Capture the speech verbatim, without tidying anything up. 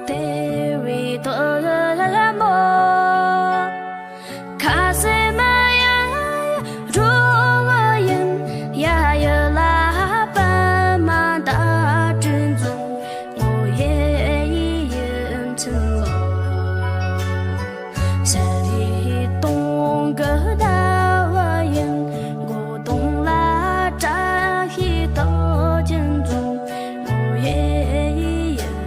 དེ་བས་ཐོག་མོ། ཁ་ཟས་མ་ཡ་རུ་བ་ཡིན། ཡ་ཡི་ལ་པ་མ་ད་དྲིན་འཛུམ། ངོ་ཡེ་ཡིན་ཆིན་ལོ། ཤ་རི་སྟོང་གི་ཟླ་བ་ཡིན། མགོ་དོང་ལ་བཀྲ་ཤིས་རྟགས་ཅན་འཛུམ། ངོ་ཡེ་ཡིན།